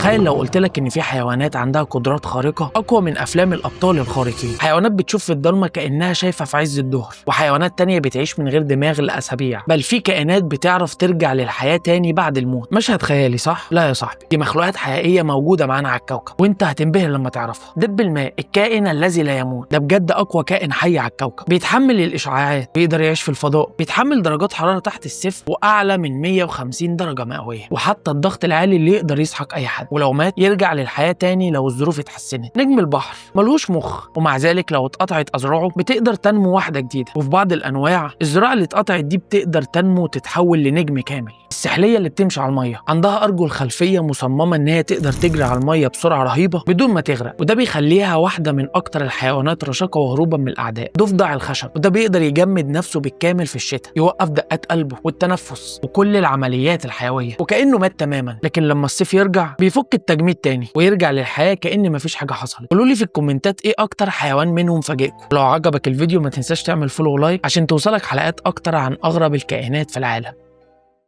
تخيل لو قلت لك ان في حيوانات عندها قدرات خارقة اقوى من افلام الابطال الخارقين. حيوانات بتشوف في الضلمة كانها شايفه في عز الظهر، وحيوانات تانية بتعيش من غير دماغ لاسابيع، بل في كائنات بتعرف ترجع للحياة تاني بعد الموت. مشهد خيالي صح؟ لا يا صاحبي، دي مخلوقات حقيقية موجودة معانا على الكوكب، وانت هتنبهر لما تعرفها. دب الماء، الكائن الذي لا يموت، ده بجد اقوى كائن حي على الكوكب. بيتحمل الاشعاعات، بيقدر يعيش في الفضاء، بيتحمل درجات حرارة تحت الصفر واعلى من 150 درجه مئوية، وحتى الضغط العالي اللي يقدر يسحق اي حد، ولو مات يرجع للحياة تاني لو الظروف اتحسنت. نجم البحر ملهوش مخ، ومع ذلك لو اتقطعت اذرعه بتقدر تنمو واحدة جديدة، وفي بعض الانواع الذراع اللي اتقطعت دي بتقدر تنمو وتتحول لنجم كامل. السحليه اللي بتمشي على المية عندها ارجل خلفية مصممه ان هي تقدر تجري على المية بسرعة رهيبة بدون ما تغرق، وده بيخليها واحدة من اكتر الحيوانات رشاقه وهروبا من الاعداء. ضفدع الخشب، وده بيقدر يجمد نفسه بالكامل في الشتاء، يوقف دقات قلبه والتنفس وكل العمليات الحيوية وكانه مات تماما، لكن لما الصيف يرجع بيفك التجميد تاني ويرجع للحياة كأن مفيش حاجة حصلت. قولوا لي في الكومنتات ايه اكتر حيوان منهم فاجئكم. لو عجبك الفيديو ما تنساش تعمل follow و like عشان توصلك حلقات اكتر عن اغرب الكائنات في العالم.